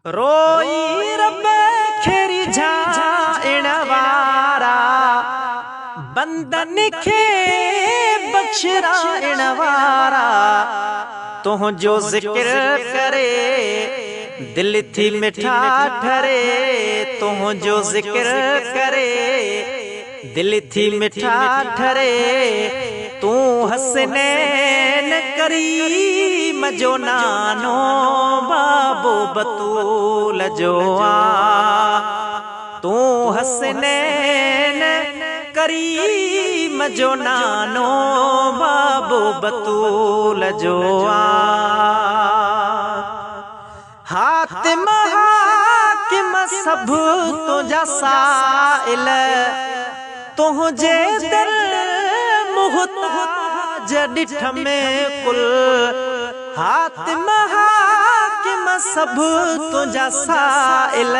روئي رب کي ريجهائڻ وارا، بندن کي بخشرائڻ وارا، تنهنجو ذڪر ڪري دل ٿي مٺا ٺري، تنهنجو ذڪر ڪري دل ٿي مٺا ٺري، تون حسنين ڪريم جو نانو بابو بتول جو آ، تون حسنين ڪريم جو نانو بابو بتول جو آ. حاتم حاڪم سڀ تنهنجا سائل، تنهنجي در محتاج ڏٺم ڪل. حاتم حاڪم سڀ تنهنجا سائل،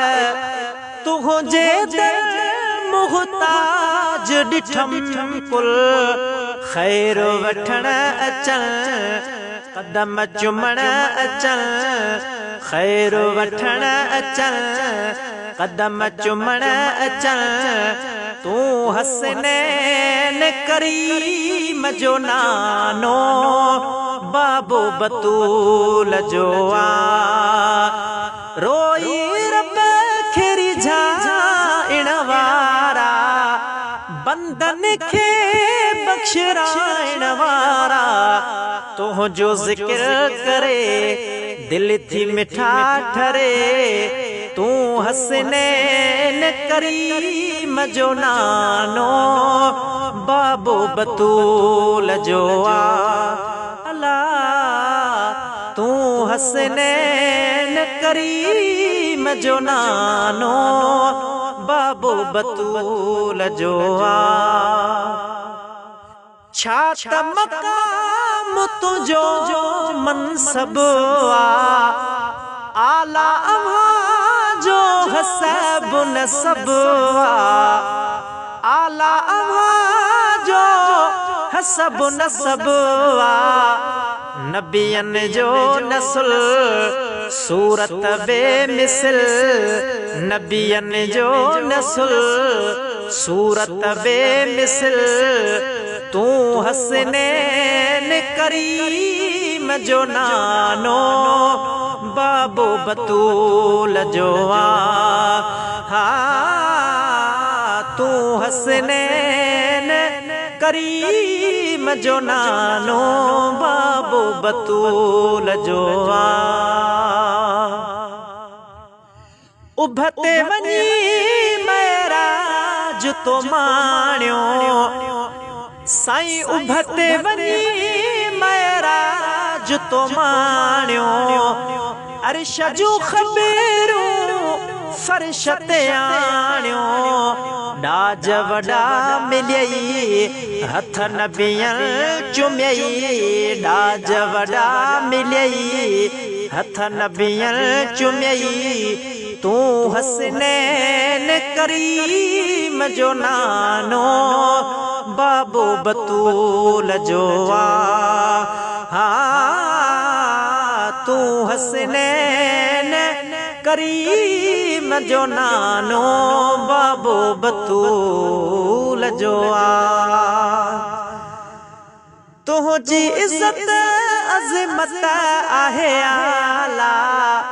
تنهنجي در محتاج ڏٺم ڪل. خير وٺڻ اچن، قدم چمڻ اچن، خير وٺڻ اچن، قدم چمڻ اچن، تون حسنين ڪريم جو نانو بابو بتول جو آ. روئي رب کي ريجهائڻ وارا، بندن کي بخشرائڻ وارا، تنهنجو ذڪر ڪري دل ٿي مٺا ٺري، تون حسنين ڪريم جو نانو بابو بتول جو آ. الا تون حسنين ڪريم جو نانو بابو بتول جو آ. ڇا ته مقام تنهنجو منصب آ، اعليٰ اوهان جو حسب نسب آ، اعليٰ اوهان جو حسب نسب آ، نبين جو نسل صورت بي مثل، نبين جو نسل صورت بي مثل، تون حسنين ڪريم جو نانو بابو بتول جو آ. ها تون حسنين ڪريم جو نانو بابو بتول جو آ. اڀ تي وڃي معراج تو ماڻيو سائين، اڀ تي وڃي معراج تو ماڻيو، عرش جون خبرون فرش تي آڻيو، ڏاج وڏا مليئي، هٿ نبين چميئي، ڏاج وڏا مليئي، هٿ نبين چميئي، تون حسنين ڪريم جو نانو بابو بتول جو آ. ها تون حسنين ڪريم جو نانو بابو بتول جو آ. تنهنجي عزت عظمت آهي اعليٰ،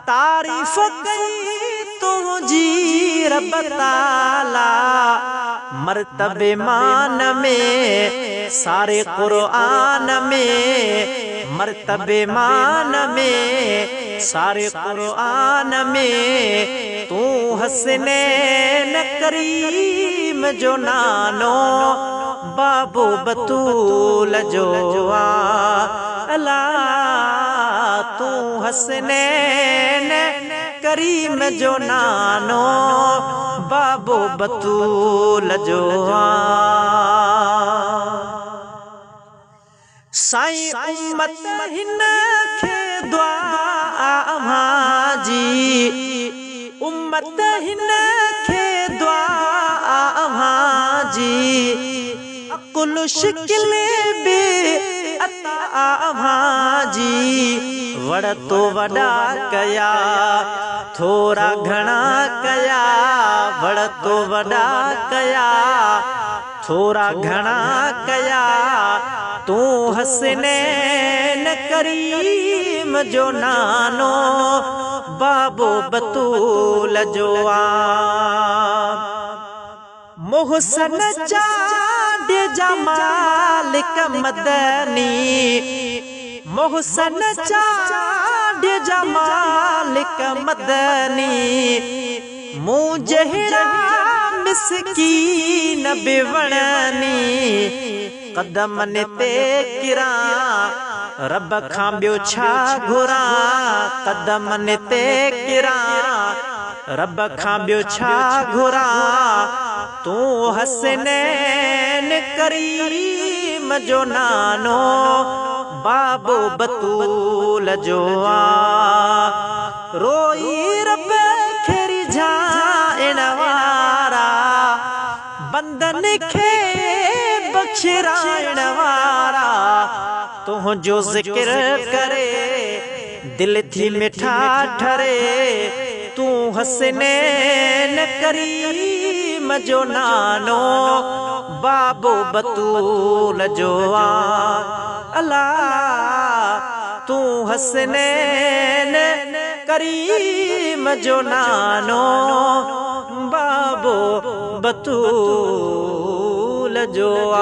تعريف ڪئي تنهنجي رب تعاليٰ، مرتبي مان ۾ ساري قرآن ۾، مرتبي مان ۾ ساري قرآن ۾، تون حسنين ڪريم جو نانو بابو بتول جو آ. الا تون حسنين ڪريم جو نانو بابو بتول جو آ. سائين امت هن کي دعا اوهان جي، امت هن کي دعا اوهان جي، عقل شڪل به عطا اوهان جي، وڙ تو وڏا ڪيا، ٿورا گهڻا ڪيا، وڙ تو وڏا ڪيا، ٿورا گهڻا ڪيا. تون حسنين ڪريم جو نانو، بابو بتول جو آ. محسن چانڊ جا مالڪ مدني، محسن چانڊ جا مالڪ مدني، مون جهڙا مسڪين به وڻني. قدمن تي ڪران، رب کان ٻيو ڇا گهران؟ قدمن تي ڪران، رب کان ٻيو ڇا گهران؟ تون حسنين ڪريم جو نانو، بابو بتول جو آ. روئي رب کي ريجهائڻ وارا، بندن کي بخشرائڻ وارا، تنهنجو ذڪر ڪري دل ٿي مٺا ٺري. تون حسنين ڪريم جو نانو، بابو بتول جو آ. الله، تون حسنين ڪريم جو نانو، بابو بتول جو آ.